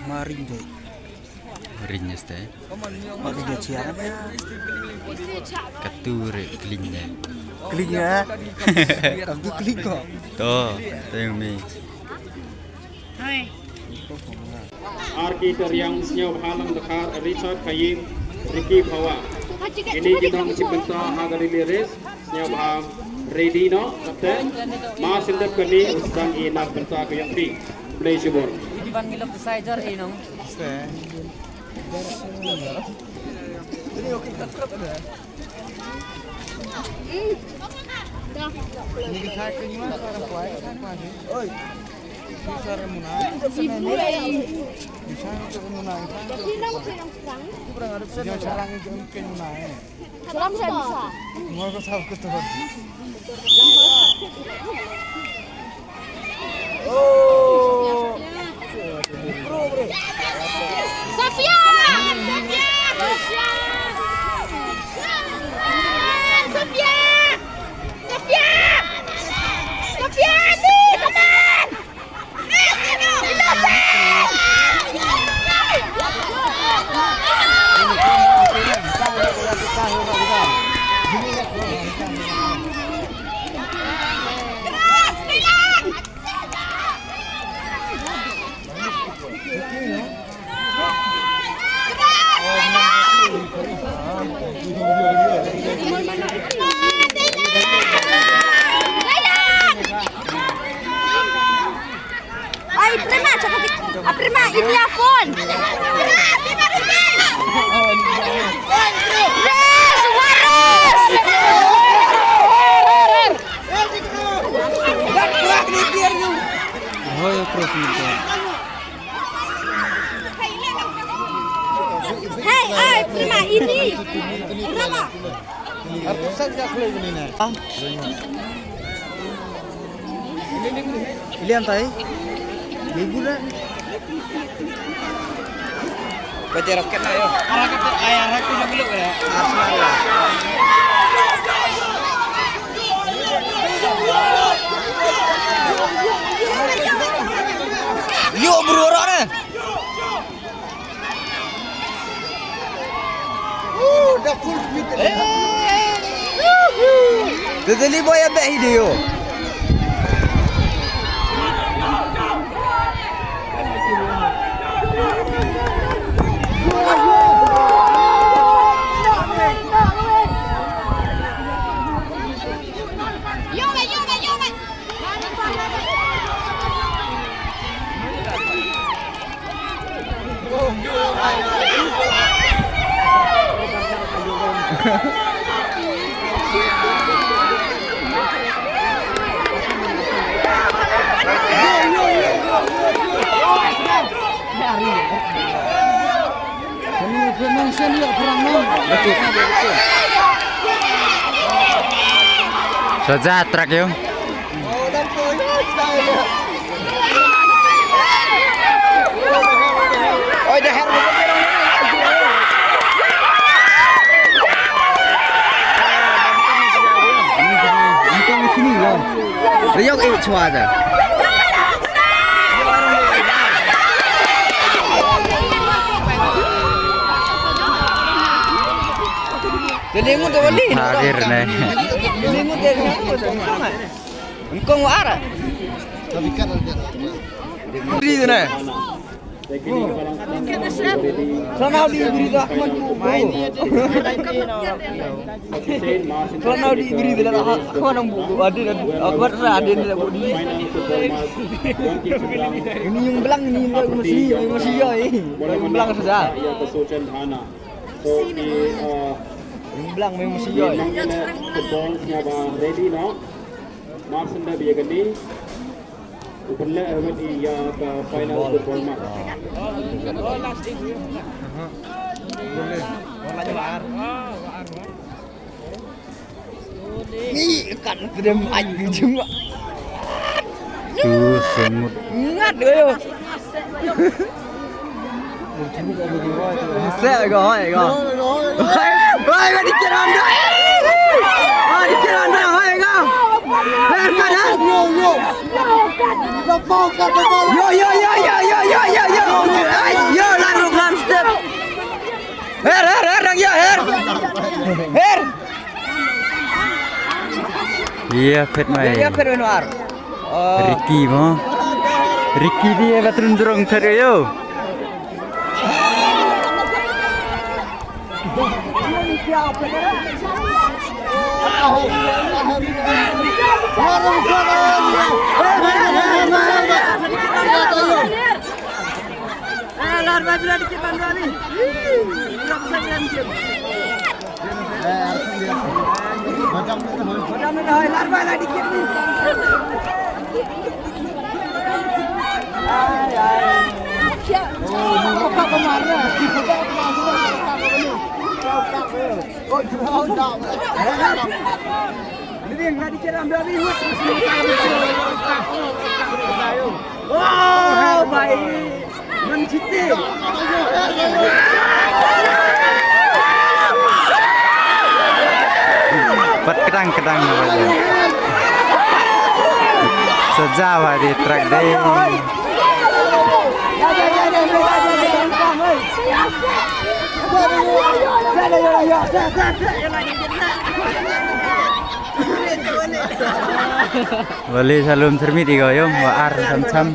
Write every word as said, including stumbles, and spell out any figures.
Maring deh. Ring este. Maring deh cian. Katur kling deh. Kling ya. Kamu kling kok. Tuh, tuh yang mi. Ar ki tariang sñiawbha lang dkhar Richard Khaim, Ricky Phawa. Kini ki nong chibynta ha ka relay race sñiawbha ready noh, kapten. Ma shen dep kani u sdang i na ka bynta ka yong phi. Blei shibun. Iban gilap decider e nong. Sofia! Sofia! Sofia! Sofia! Sofia! Sofia! Ni, come on! Ai, prima, cakap, ah, prima, ini ya phone. Yes, waras. Hei, ai, prima, ini. Prima. Ar tu sa ja khlei ni na. Ilian tai. Ibu dah. Baca roket na yo. Arah kata ayah aku jam beluk ya. Yo bro, arah ni. Totally boy, a bad video. Saja track yo. Riyok i chwa da. Tagir ne. Engkong wa ara. Bri ne. Sana di bri da. Sana di bri da. Aku nang bu. Ada, ada. Aku ada, ada, ada bu di. Ini yang belang, ini yang belang masih, masih ya, eh. Yang belang saja. Yang belang masih ya. Football sñiawbha ready noh. Mar shen dep ïa kane u pynleh ïa ka final football match. Ni kat tdem ai jung. Tu semut. Ngat deh. Sek ko, hoi ko. Hoi ko, dikit anda. Hoi, dikit anda, hoi ko. Yo, yo, yo, yo, yo, yo, yo, yo. Ai, yo, lang ruk lam step. Her, her, her, lang, yo, her. Her. Ïa, phet mai. Ïa, phet mai, Noar. Oh. Ricky mo. Ricky di, eh, bathroom jrong phet yo. Oh, bhai. Pat kedang kedang na bhai. Saja bhai di track dei. Wali salum termit igo yom wa ar sam sam.